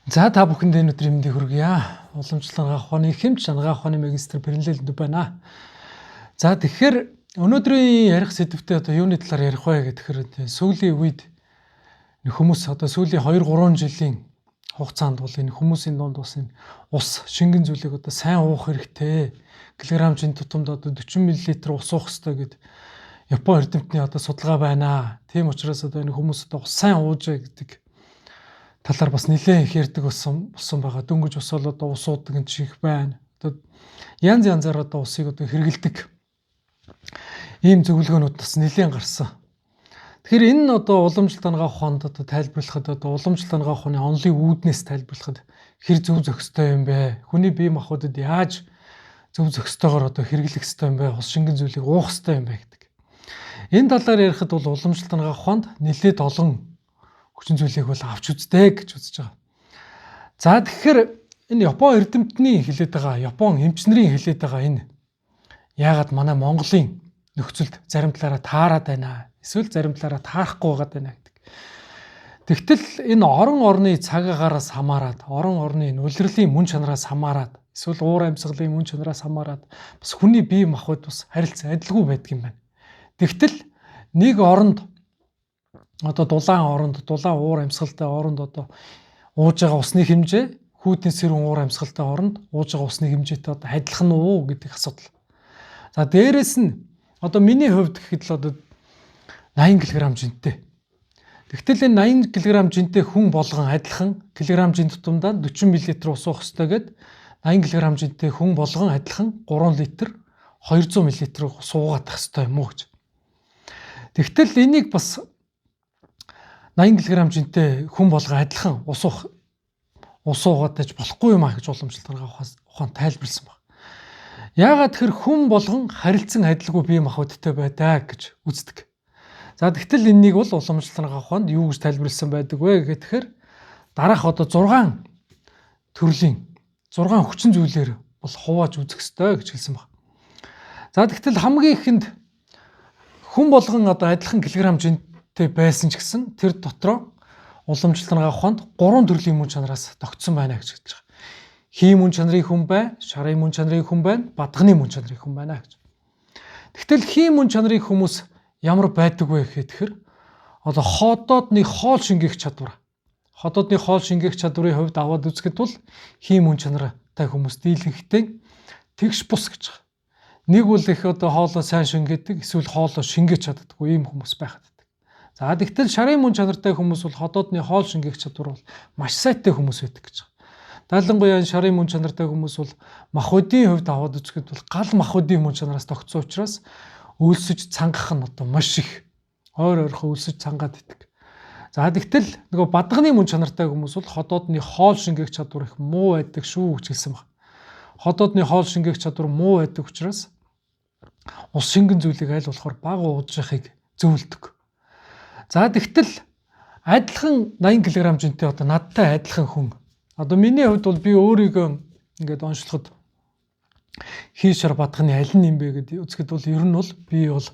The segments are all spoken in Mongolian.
За та бүхэнд энэ өдрийн мэндийг хүргье. Уламжлал анагаах ухааны хэмж анагаах ухааны магистр Пэрэнлэл Дүб байна. За тэгэхээр өнөөдрийн ярих сэдвтэ одоо юуны талаар ярих вэ гэхээр сүүлийн үед хүмүүс одоо сүүлийн 2 3 жилийн хугацаанд бол энэ хүмүүсийн дунд бас энэ ус шингэн зүйлийг одоо сайн уух хэрэгтэй. Килограмм тутамд одоо 40 мл ус уух хэрэгтэй гэд Япон эрдэмтний одоо судалгаа байна. Тийм учраас одоо энэ хүмүүс одоо ус сайн уужээ гэдэг талаар бас нэлээд их ярьдаг болсон байгаа. Дөнгөж ус бол одоо ус уудаг нь чих байна. Одоо янз янзаар одоо усыг одоо хэрэгэлдэг ийм зөвлөгөөнүүд бас нэлээд гарсан. Тэгэхээр энэ нь одоо уламжлалт анагаах ухаанд одоо тайлбарлахад одоо уламжлалт анагаах ухааны онолын үүднээс тайлбарлахад хэр зөв зохистой юм бэ? Хүний бие махбодод яаж зөв зохистойгоор одоо хэрэглэх ёстой юм бэ? Ус шингэн зүйлийг уух ёстой юм бэ гэдэг. Энэ талаар ярихад бол уламжлалт анагаах ухаанд нэлээд олон хүчин зүйлийг бол авч үздэг гэж үзэж байгаа. За тэгэхээр энэ Япон эрдэмтний хэлээд байгаа, Япон эмч нарын хэлээд байгаа энэ яагаад манай Монголын нөхцөлд зарим талаараа таарад байна, эсвэл зарим талаараа таарахгүй байгаад байна гэдэг. Тэгтэл энэ орон орны цаг агаараас хамаарат, орон орны улирлын мөн чанараас хамаарат, эсвэл уур амьсгалын мөн чанараас хамаарат бас хүний бие махбод бас харилцан адилгүй байдаг юм байна. Тэгтэл нэг оронд одоо дулаан оронд, дулаан уур амьсгалтай оронд одоо ууж байгаа усны хэмжээ хүйтэн сэрүүн уур амьсгалтай оронд ууж байгаа усны хэмжээтэй одоо адилхан уу гэдэг асуудал. За дээрэс нь одоо миний хувьд гэхэд л одоо 80 кг жинтэй. Тэгтэл энэ 80 кг жинтэй хүн болгон адилхан килограмм жин тутамдаа 40 мл ус уух ёстой гэд 80 кг жинтэй хүн болгон адилхан 3 литр 200 мл ус уугаад ах ёстой юм уу гэж. Тэгтэл энийг бас 80 кг жинтэй хүн болгон адилхан ус уух ус уугаад байж болохгүй юм а гэж уламжлалт анагаах ухаан тайлбарласан баг. Яагаад тэр хүн болгон харилцан адилгүй бие махбодтой байдаг гэж үздэг. За тэгтэл энэнийг бол уламжлалт анагаах ухаанд юу гэж тайлбарласан байдаг вэ гэхээр дараах одоо 6 төрлийн 6 хүчин зүйлээр бол хувааж үзэх ёстой гэж хэлсэн баг. За тэгтэл хамгийн ихэнд хүн болгон одоо адилхан килограмм жинтэй байсан ч гэсэн тэр дотроо уламжлалт анагаах ухаанд 3 төрлийн мөн чанараас тогтсон байна гэж хэлж байгаа. Хий мөн чанарын хүн бай, шарын мөн чанарын хүн байна, бадганы мөн чанарын хүн байна гэж. Тэгтэл хий мөн чанарын хүмүүс ямар байдаг вэ гэхээр одоо ходоодны хоол шингээх чадвар. Ходоодны хоол шингээх чадварын хувьд аваад үзэхэд бол хий мөн чанартай хүмүүс дийлэнхтэй тэгш бус гэж байгаа. Нэг бол их одоо хоолоо сайн шингээдэг, эсвэл хоолоо шингээж чаддаггүй ийм хүмүүс байхад байдаг. За тэгтэл шарын мөн чанартай хүмүүс бол ходоодны хоол шингээх чадвар бол маш сайтай хүмүүс байдаг гэж байгаа. Дайлангуяа энэ шарын мөн чанартай хүмүүс бол махбодын хувьд аваад үзэхэд бол гал махбодын мөн чанараас тогтсон учраас өлсөж цангах нь одоо маш их ойр ойрхон өлсөж цангаад идэг. За тэгтэл нөгөө бадганы мөн чанартай хүмүүс бол ходоодны хоол шингээх чадвар их муу байдаг шүү гэж хэлсэн баг. Ходоодны хоол шингээх чадвар муу байдаг учраас ус шингэн зүйлийг аль болохоор бага ууж яхийг зөвлөдөг. За тэгтэл адилхан 80 кг жинтэй одоо надтай адилхан хүн. Одоо миний хувьд бол би өөрийгөө ингээд онцлоход хий шар бадганы аль нь юм бэ гэдээ үзэхэд бол ер нь бол би бол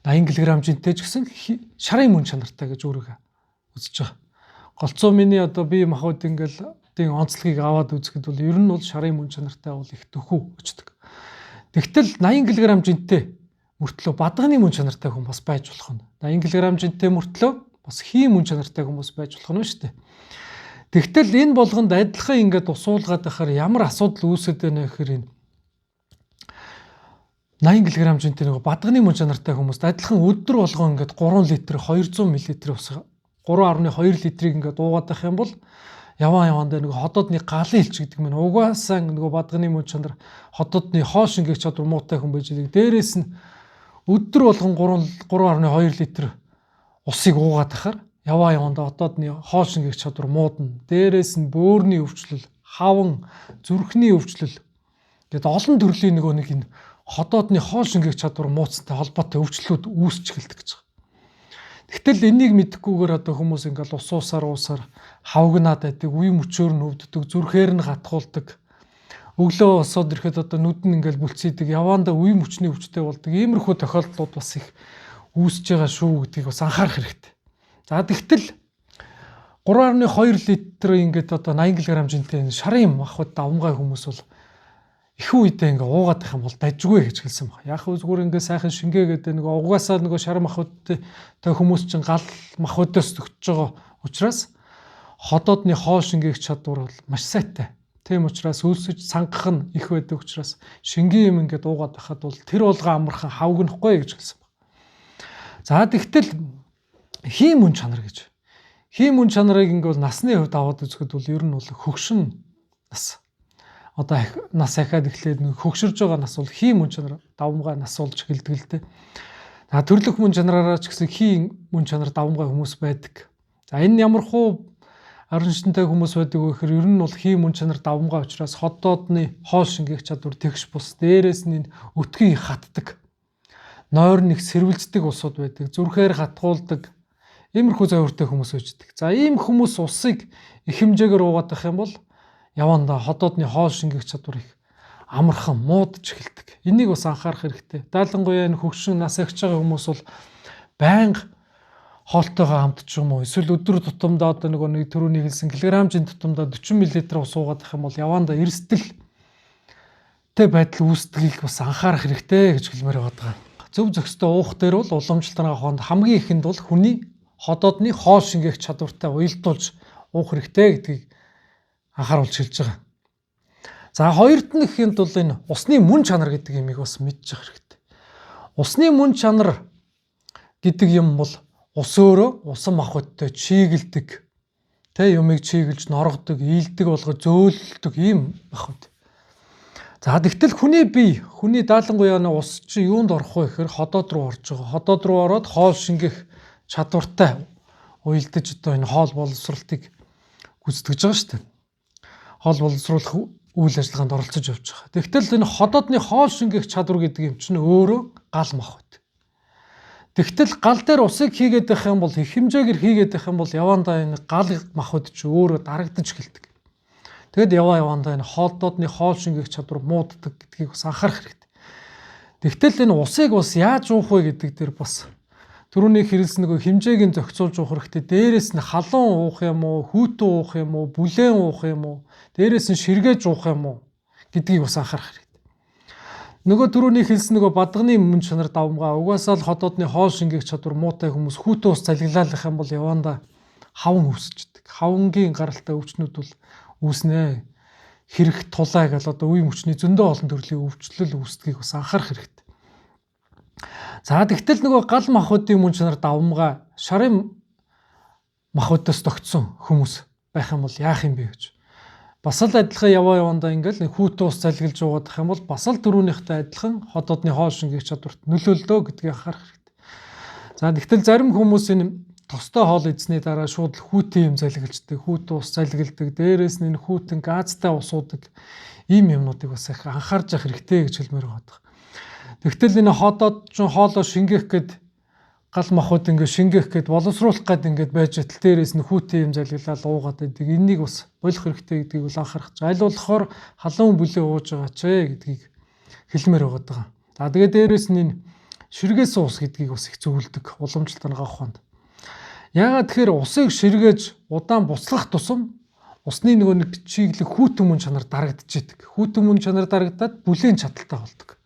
80 кг жинтэй ч гэсэн шарын мөн чанартай гэж өөрийгөө үзэж байгаа. Голцоо миний одоо бие махбод ингээл тийм онцлогийг аваад үзэхэд бол ер нь бол шарын мөн чанартай бол их төхүү өчдөг. Тэгтэл 80 кг жинтэй мөртлөө бадганы мөн чанартай хүн бас байж болох нь. 80 кг жинтэй мөртлөө бас хий мөн чанартай хүмүүс байж болох нь шүү дээ. Тэгтэл энэ болгонд адилхан ингээд усуулгаад байхаар ямар асуудал үүсэт байна гэхээр энэ 80 кг жинтэй нэг бадганы мөн чанартай хүмүүст адилхан өдөр болгон ингээд 3 литр 200 мл ус 3.2 литрийг ингээд уугаад байх юм бол яваа яваандаа нэг ходоодны галын элч гэдэг юм угаасаа нөгөө бадганы мөн чанар ходоодны хоол шингээх чадвар муутай хүн байж байгаа. Дээрээс нь өдөр болгон 3.2 литр усыг уугаад байхаар яваа яваандаа ходоодны хоол шингээх чадвар муудна. Дээрээс нь бөөрийн өвчлөл, хаван, зүрхний өвчлөл гээд олон төрлийн нөгөө нэг энэ ходоодны хоол шингээх чадвар мууцтай холбоотой өвчлөлүүд үүсч эхэлдэг гэж байгаа. Тэгтэл энийг мэдэхгүйгээр одоо хүмүүс ингээл ус уусаар хавгнаад байдаг, үе мөчөөр нь өвддөг, зүрхээр нь гатгуулдаг. Өглөө босоод ирэхэд одоо нүд нь ингээл бүлцийдэг, яваандаа үе мөчний өвчтэй болдог. Иймэрхүү тохиолдлууд бас их үүсэж байгаа шүү гэдгийг бас анхаарах хэрэгтэй. За тэгтэл 3.2 литр ингээд одоо 80 кг жинтэй шарын махбод давмгай хүмүүс бол их үедээ ингээ уугаад их юм бол дажгүй гэж хэлсэн баг. Яг хөө зүгээр ингээ сайхан шингээгээд нөгөө угаасаа нөгөө шар махбодтой хүмүүс чинь гал махбодоос төгтөж байгаа учраас ходоодны хоол шингээх чадвар бол маш сайтай. Тийм учраас өлсөж сангах нь их байдаг учраас шингийн юм ингээд уугаад байхад бол тэр болгоо амархан хавгнахгүй гэж хэлсэн баг. За тэгтэл хийм мөн чанар гэж. Хийм мөн чанарыг ингээд насны хувьд аваад үзэхэд бол ер нь бол хөгшин нас. Одоо нас ахаад эхлээд нэг хөгшөрж байгаа нас бол хийм мөн чанар давмгай нас болж эхэлдэг л дээ. За төрлөх мөн чанараараа ч гэсэн хийм мөн чанар давмгай хүмүүс байдаг. За энэ ямар хуу ариун шинжтэй хүмүүс байдаг вэ гэхээр ер нь бол хийм мөн чанар давмгай учраас ходоодны хоол шингээх чадвар тэгш бус, дээрээс нь өтгөн их хатдаг. Нойр нэг сэрвэлждэг усуд байдаг. Зүрхээр хатгуулдаг. Иймэрхүү зовиртой хүмүүс байждаг. За ийм хүмүүс усыг их хэмжээгээр уугаад байх юм бол явандаа ходоодны хоол шингээх чадвар их амархан муудаж эхэлдэг. Энийг бас анхаарах хэрэгтэй. Даалангуяа энэ хөгшин нас ахиж байгаа хүмүүс бол байнга хоолтойгоо хамт ч юм уу эсвэл өдөр тутамдаа одоо нөгөө нэг түрүүний хэлсэн килограммжийн тутамдаа 40 мл ус уугаад байх юм бол явандаа эрсдэлтэй байдал үүсдгийг бас анхаарах хэрэгтэй гэж хэлмээр байгаа. Зөв зохистой уух дээр бол уламжлалт ухаанд хамгийн ихэнд бол хүний ходоодны хоол шингээх чадвартай уялдуулж уух хэрэгтэй гэдгийг анхааруулж хэлж байгаа. За хоёрт нь гэхэд бол энэ усны мөн чанар гэдэг юмыг бас мэдчих хэрэгтэй. Усны мөн чанар гэдэг юм бол ус өөрөө усан махбодтой чиглэдэг. Тэ юмыг чиглэж норгодог, ийлдэг болгож зөөлөлдөг ийм махбод. За тэгтэл хүний бие, хүний даалангуяаны ус чинь юунд орох вэ гэхээр ходоод руу орж байгаа. Ходоод руу ороод хоол шингэх чадвартай уялдаж одоо энэ хоол боловсралтыг гүйцэтгэж байгаа шүү дээ. Хоол боловсруулах үйл ажиллагаанд оролцож явж байгаа. Тэгтэл энэ ходоодны хоол шингээх чадвар гэдэг юм чинь өөрөө гал махбод. Тэгтэл гал дээр усыг хийгээд байх юм бол их хэмжээгээр хийгээд байх юм бол явандаа энэ гал махбод чи өөрөө дарагдаж эхэлдэг. Тэгэд явандаа энэ хоолдоодны хоол шингээх чадвар мууддаг гэдгийг бас анхаарах хэрэгтэй. Тэгтэл энэ усыг бас яаж уух вэ гэдэг дээр бас түрүүний хэрэглэсэн нөгөө хэмжээг нь зохицуулж уух хэрэгтэй. Дээрээс нь халуун уух юм уу, хүйтэн уух юм уу, бүлээн уух юм уу, дээрээс нь ширгээж уух юм уу гэдгийг бас анхаарах хэрэгтэй. Нөгөө түрүүний хэлсэн нөгөө бадганы мөн чанар давмгаа угаасаа л ходоодны хоол шингээх чадвар муутай хүмүүс хүйтэн ус залгилаалах юм бол явандаа хаван үүсчдэг. Хавангийн гаралтай өвчнүүд бол үүснэ. Хэрэг тулай гэл одоо үе мөчний зөндөө олон төрлийн өвчлөл үүсдгийг бас анхаарах хэрэгтэй. За тэгтэл нөгөө гал махбодын мөн чанар давмгаа шарын махбодоос тогтсон хүмүүс байх юм бол яах юм бэ гэж. Бас л адилхан явандаа ингээл нэг хүйтэн ус залгилж уугаад их юм бол бас л түрүүнийхтэй адилхан ходоодны хоол шингээх чадварт нөлөөлдөө гэдгийг анхаарах хэрэгтэй. За тэгтэл зарим хүмүүс энэ тостой хоол идсэний дараа шууд л хүйтэн юм залгилждаг, хүйтэн ус залгилдаг, дээрээс нь энэ хүйтэн газтай ус уудаг ийм юмнуудыг бас их анхаарч явах хэрэгтэй гэж хэлмээр байгаа. Тэгтэл энэ ходоод чинь хоолоо шингээх гээд гал махбод ингээд шингээх гээд боловсруулах гээд ингээд байж атал дээрээс нь хүйтэн юм залгилаад уугаад байдаг. Энийг бас болох хэрэгтэй гэдгийг бол анхаарах. Аль болохоор халуун бүлээ ууж байгаа ч гэдгийг хэлмээр байгаа. За тэгээ дээрээс нь энэ ширгээсэн ус гэдгийг бас их зөвлөдөг уламжлалт анагаах ухаанд. Яагаад тэгэхээр усыг ширгээж удаан буцлах тусам усны нөгөө нэг чиглэг хүйтэн мөн чанар дарагдчихэдэг. Хүйтэн мөн чанар дарагдаад бүлээн чадалтай болдог.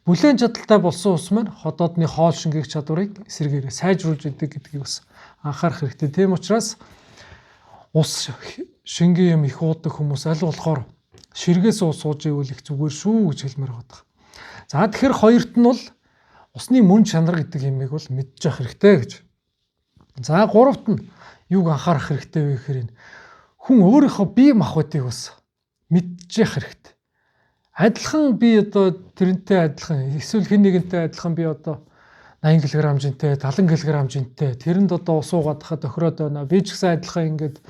Бүлээн чадалтай болсон ус маань ходоодны хоол шингээх чадварыг эсрэгээрээ сайжруулж идэг гэдгийг бас анхаарах хэрэгтэй. Тийм учраас ус шингэн юм их уудаг хүмүүс аль болохоор ширгээс ус ууж ивэл их зүгээр шүү гэж хэлмээр байгаа. За тэгэхээр хоёрт нь бол усны мөн чанар гэдэг юмыг бол мэдчих хэрэгтэй гэж. За гуравт нь юуг анхаарах хэрэгтэй вэ гэхээр энэ хүн өөрийнхөө бие махбодыг бас мэдчих хэрэгтэй. Адилхан би одоо тэрнтэй адилхан эсвэл хэн нэгэнтэй адилхан би одоо 80 кг жинтэй, 70 кг жинтэй тэрэнд одоо ус уугаад хахад тохироод байна. Би ч гэсэн адилхан ингээд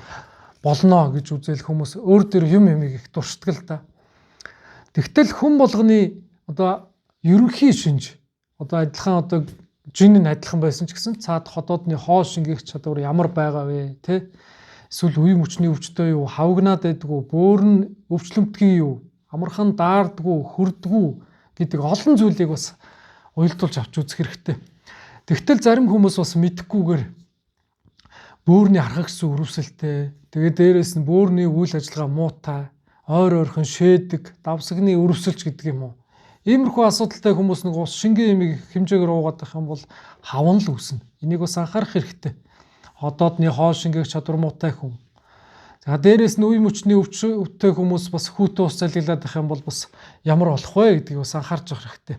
болно гэж үзэл хүмүүс өөр дөр юм юмыг их туршдаг л да. Тэгтэл хүн болгоны одоо ерөнхий шинж одоо адилхан одоо жин нь адилхан байсан ч гэсэн цаад ходоодны хоол шингээх чадвар ямар байгаа вэ тэ? Эсвэл үе мөчний өвчтөй юу, хавгнаад байдгүй, бөөр нь өвчлөмтгий юу, амархан daардгүй, хөрдгүү гэдэг олон зүйлийг бас уялдуулж авч үзэх хэрэгтэй. Тэгтэл зарим хүмүүс бас мэдэхгүйгээр Бөөрийн хархах гэсэн өрөвсөлтэй. Тэгээд дээрэс нь бөөрийн үйл ажиллагаа муутай, ойр ойрхон шээдэг, давсагны өрөвсөлч гэдэг юм уу. Иймэрхүү асуудалтай хүмүүс нэг ус шингэн ямиг хэмжээгээр уугаад байх юм бол хаван л үүснэ. Энийг бас анхаарах хэрэгтэй. Ходоодны хоол шингээх чадвар муутай хүн. За дээрэс нь үе мөчний өвчтэй хүмүүс бас хүүтэн ус залгилаад байх юм бол бас ямар болох вэ гэдгийг бас анхаарч явах хэрэгтэй.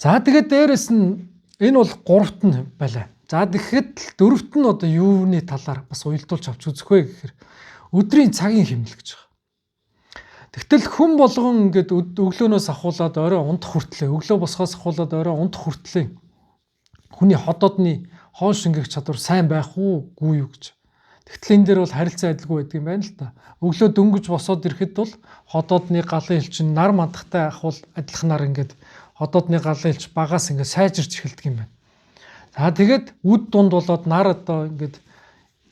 За тэгээд дээрэс нь энэ бол гуравт нь байлаа. За тэгэхэд дөрөвт нь одоо юуны талаар бас уялдуулж авч үзэх вэ гэхээр өдрийн цагийн хэмнэл гэж байгаа. Тэгтэл хүн болгон ингээд өглөөнөөс ахуулаад орой унтах хүртлээ, өглөө босхоос ахуулаад орой унтах хүртлээ хүний ходоодны хоол шингэх чадвар сайн байх уу, үгүй юу гэж. Тэгтэл энэ дээр бол харилцан адилгүй байдаг юм байна л та. Өглөө дөнгөж босоод ирэхэд бол ходоодны галын элчин нар мандахтай ахвал адилханаар ингээд ходоодны галын элч багаас ингээд сайжирч эхэлдэг юм байна. За тэгээд үд дунд болоод нар одоо ингээд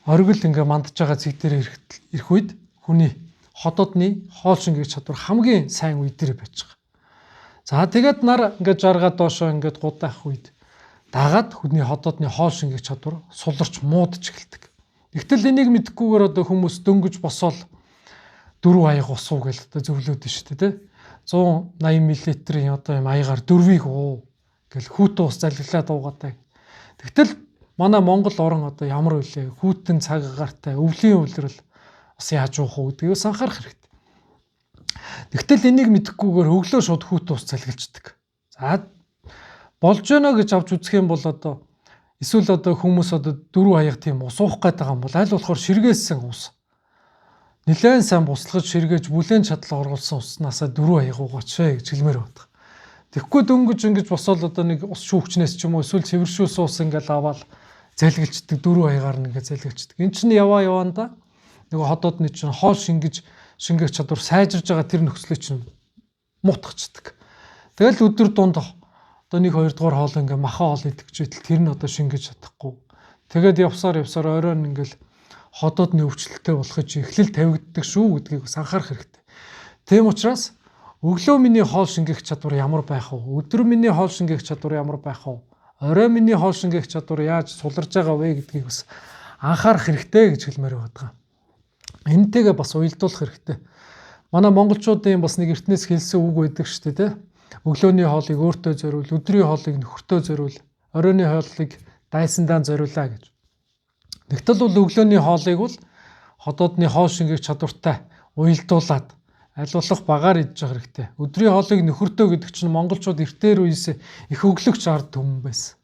оргил ингээд мандж байгаа цэг дээр ирэх үед хүний ходоодны хоол шингээх чадвар хамгийн сайн үе дээр байж байгаа. За тэгээд нар ингээд жаргаа доошоо ингээд гудаах үед дагаад хүний ходоодны хоол шингээх чадвар суларч муудаж эхэлдэг. Тэгтэл энийг мэдэхгүйгээр одоо хүмүүс дөнгөж босоол 4 аяг ус уу гэж одоо зөвлөөд нь шүү дээ, тэ. 180 мл-ийн одоо юм аягаар дөрвийг уу гэл хүүтэн ус залгилаад уугаад. Тэгтэл манай Монгол орон одоо ямар вүлээ? Хүүтэн цаг агаартай, өвлийн улирал бас яаж уух уу гэдгийг бас анхаарах хэрэгтэй. Тэгтэл энийг мэдэхгүйгээр өглөө шууд хүүтэн ус залгилчдаг. За болж гэнэ гэж авч үзэх юм бол одоо эсвэл одоо хүмүүс одоо 4 аяг тийм ус уух гээд байгаа юм бол аль болохоор ширгээсэн ус. Нилээн сайн буслаж ширгээж бүлээн чадал оруулсан уснаасаа 4 аяг уугаач вэ гэж хэлмээр байна. Тэгэхгүй дөнгөж ингэж босоод одоо нэг ус шүүгчнээс ч юм уу эсвэл цэвэршүүлсэн ус ингээл аваад залгилчдаг 4 аягаар нь ингээд залгилчдаг. Эн чинь яваа яваанда нөгөө ходоодны чинь хоол шингэж шингэх чадвар сайжирж байгаа тэр нөхцөлийг чинь муутгачдаг. Тэгэл өдөр дунд одоо 1 2 дугаар хоол ингээ махан хоол идэх гэж байтал тэр нь одоо шингэж чадахгүй. Тэгээд явсаар явсаар оройн ингээл ходоодны өвчлөлттэй болохыг эхлэл тавигддаг шүү гэдгийг бас анхаарах хэрэгтэй. Тийм учраас өглөө миний хоол шингэх чадвар ямар байх вэ? Өдөр миний хоол шингэх чадвар ямар байх вэ? Орой миний хоол шингэх чадвар яаж суларж байгаа вэ гэдгийг бас анхаарах хэрэгтэй гэж хэлмээр байна. Энтэйгээ бас уялдуулах хэрэгтэй. Манай монголчуудын бас нэг эртнээс хэлсэн үг байдаг шүү дээ, тэ? Өглөөний хоолыг өөртөө зориул, өдрийн хоолыг нөхөртөө зориул, оройны хоолыг дайсандаа зориулаа гэж. Тэгтэл бол өглөөний хоолыг бол ходоодны хоол шингээх чадвартай уялдуулаад аль болох багаар идэж явах хэрэгтэй. Өдрийн хоолыг нөхөртөө гэдэг чинь монголчууд эртээр үеэс их өглөгч ард түмэн байсан.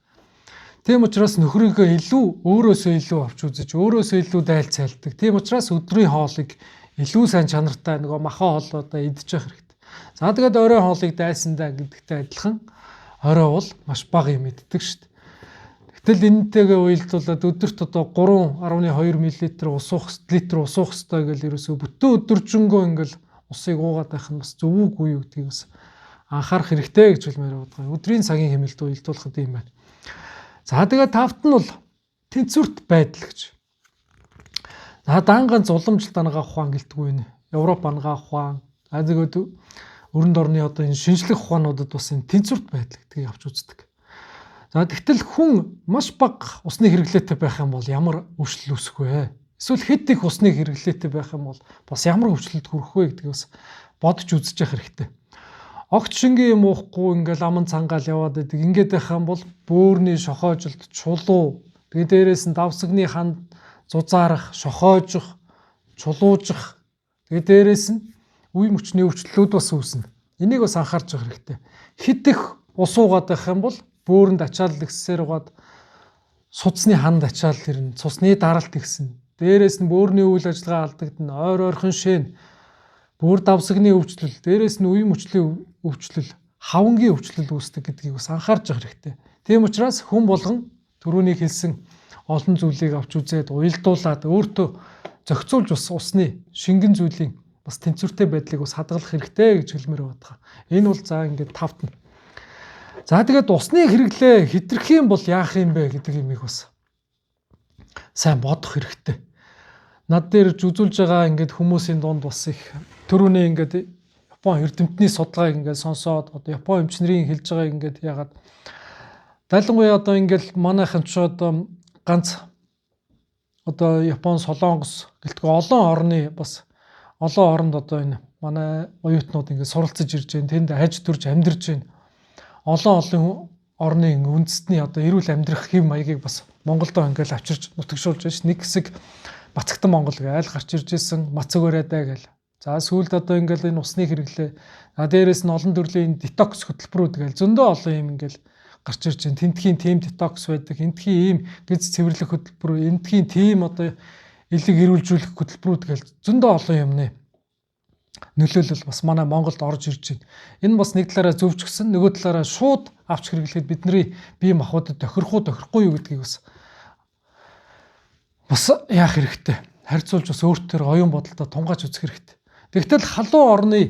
Тийм учраас нөхрийгөө илүү өөрөөсөө илүү авч үзэж, өөрөөсөө илүү дайлцайлдаг. Тийм учраас өдрийн хоолыг илүү сайн чанартай нөгөө махан хоол одоо идэж явах хэрэгтэй. За тэгээд орой хоолыг дайсандаа гэдэгтэй адилхан орой бол маш бага юм иддэг шүү дээ. Гэтэл энэтэйгээ уялдуулаад өдөрт одоо 3.2 мл ус уух литр ус уух ёстой гэл ерөөсөө бүтэн өдөржингөө ингээл усыг уугаад байх нь бас зөв үгүй юу гэдгийг бас анхаарах хэрэгтэй гэж хэлмээр байна. Өдрийн цагийн хэмнэлд уялдуулахад юм байна. За тэгээд тавт нь бол тэнцвэрт байдал гэж. За дан ганц уламжлалт анагаах ухаан гэлтгүй нэ. Европ анагаах ухаан. За тэгээд өрөнд орны одоо энэ шинжлэх ухаануудад бас энэ тэнцвэрт байдал гэдгийг авч үздэг. За тэгтэл хүн маш бага усны хэрэглээтэй байх юм бол ямар өвчлөл үүсэх вэ? Эсвэл хэд их усны хэрэглээтэй байх юм бол бас ямар өвчлөлд хүрэх вэ гэдгийг бас бодож үзэж явах хэрэгтэй. Огт шингэн юм уухгүй ингээл аман цангаал яваад байдаг. Ингээд байх юм бол бөөрийн шохойжилт, чулуу, тэгээ дээрээс нь давсагны ханд зузаарах, шохойжих, чулуужих, тэгээ дээрээс нь үе мөчний өвчлөлүүд бас үүснэ. Энийг бас анхаарч явах хэрэгтэй. Хэд их ус уугаад байх юм бол бөөрөнд ачаал ихсээр угаад судасны ханд ачаал ирнэ, цусны даралт ихснэ. Дээрээс нь бөөрийн үйл ажиллагаа алдагдана, ойр ойрхон шэн, бөөр давсагны өвчлөл, дээрээс нь үе мөчлийн өвчлөл, хавангийн өвчлөл үүсдэг гэдгийг бас анхаарч явах хэрэгтэй. Тийм учраас хүн болгон түрүүний хэлсэн олон зүйлийг авч үзээд уялдуулаад өөртөө зохицуулж бас усны шингэн зүйлийн бас тэнцвэртэй байдлыг бас хадгалах хэрэгтэй гэж хэлмээр байна. Энэ бол за ингээд тавтна. За тэгээд усны хэрэглээ хэтэрх юм бол яах юм бэ гэдэг юмыг бас сайн бодох хэрэгтэй. Над дээр үзүүлж байгаа ингээд хүмүүсийн дунд бас их түрүүний ингээд Япон эрдэмтний судалгааг ингээд сонсоод одоо Япон эмчнэрийн хэлж байгааг ингээд яагаад дайлангуяа одоо ингээд манайхан ч одоо ганц одоо Япон, Солонгос гэлтгүй олон орны бас олон оронд одоо энэ манай оюутнууд ингээд суралцаж ирж байна. Тэнд хаж төрж амьдарч байна. Олон олон орны үндэстний одоо эрүүл амьдрах хэв маягийг бас Монголдо ингээл авчирч нутагшуулж байна ш. Нэг хэсэг Бацагтан Монгол гээл гарч ирж исэн, мацаг бариадаа гээл. За сүүлд одоо ингээл энэ усны хэрэглээ. А дээрээс нь олон төрлийн детокс хөтөлбөрүүд гээл зөндөө олон юм ингээл гарч ирж байна. Тентхийн тим детокс байдаг, энтхийн ийм гэз цэвэрлэх хөтөлбөр, энтхийн тим одоо элэг эрүүлжүүлэх хөтөлбөрүүд гээл зөндөө олон юм нэ. Нөлөөлөл бас манай Монголд орж ирж байна. Энэ бас нэг талаараа зөвч гисэн, нөгөө талаараа шууд авч хэрэглэхэд бидний бие махбодод тохирох уу, тохирохгүй юу гэдгийг бас яах хэрэгтэй. Харьцуулж бас өөртөө оюун бодолтой тунгааж үзэх хэрэгтэй. Тэгтэл халуун орны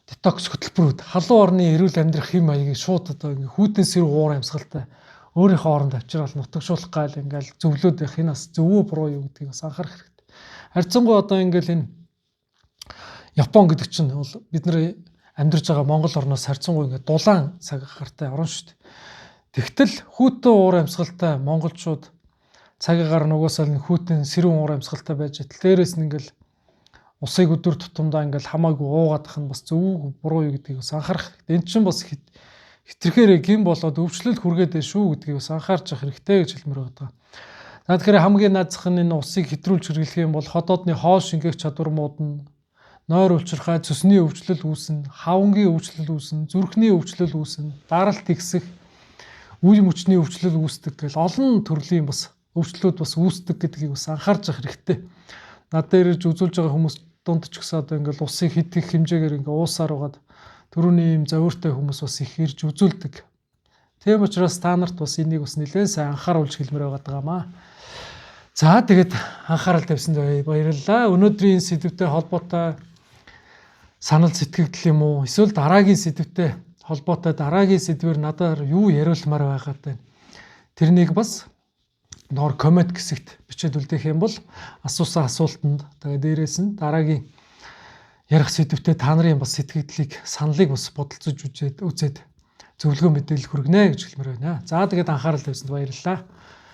детокс хөтөлбөрүүд, халуун орны эрүүл амьдрах хэм маягийг шууд одоо ингээ хүйтэн сэрүү уур амьсгалтай өөрийнхөө оронд авчирал нутагшуулах гал ингээл зөвлөөд байх энэ бас зөв үү буруу юу гэдгийг бас анхаарах хэрэгтэй. Харьцангуй одоо ингээл энэ Япон гэдэг чинь бол бид нар амьдарч байгаа Монгол орноос харьцангуй ингээд дулаан цаг агартай орн шүү дээ. Тэгтэл хүйтэн уур амьсгалтай монголчууд цаг агаар нугасаал нь хүйтэн сэрүүн уур амьсгалтай байж тал дээрээс нь ингээл усыг өдөр тутамдаа ингээл хамаагүй уугаад ах нь бас зөв буруу юу гэдгийг бас анхаарах хэрэгтэй. Энд чинь бас хэтэрхээр гин болоод өвчлөл хүргээд байна шүү гэдгийг бас анхаарч явах хэрэгтэй гэж хэлмээр байна. За тэгэхээр хамгийн наазах нь энэ усыг хэтрүүлж хэрэглэх юм бол ходоодны хоол шингээх чадвар муудна, нойр улчирхай, цөсний өвчлөл үүснэ, хавангийн өвчлөл үүснэ, зүрхний өвчлөл үүснэ, даралт ихсэх, үе мөчний өвчлөл үүсдэг гэл олон төрлийн бас өвчлөлүүд бас үүсдэг гэдгийг бас анхаарч явах хэрэгтэй. Над дээр ирж үзүүлж байгаа хүмүүс дунд ч гэсэн одоо ингээл усыг хэд их хэмжээгээр ингээ уусаар байгаад түрүүний ийм зовиртой хүмүүс бас их ирж үзүүлдэг. Тийм учраас та нарт бас энийг бас нэлээд сайн анхааруулж хэлмээр байгаа маа. За тэгээд анхаарал тавьсанд баярлалаа. Өнөөдрийн сэдвтэй холбоотой санал сэтгэгдэл юм уу? Эсвэл дараагийн сэдвтэй холбоотой дараагийн сэдвэр надаар юу яриулмаар байгаад байна? Тэрнийг бас ноор коммент хэсэгт бичээд үлдээх юм бол асуусан асуултанд тэгээ дээрээс нь дараагийн ярих сэдвтэй та нарын бас сэтгэгдлийг саналыг бас бодолцож үзээд зөвлөгөө мэдээлэл хүргэнэ гэж хэлмээр байна. За тэгээд анхаарал тавьсанд баярлалаа.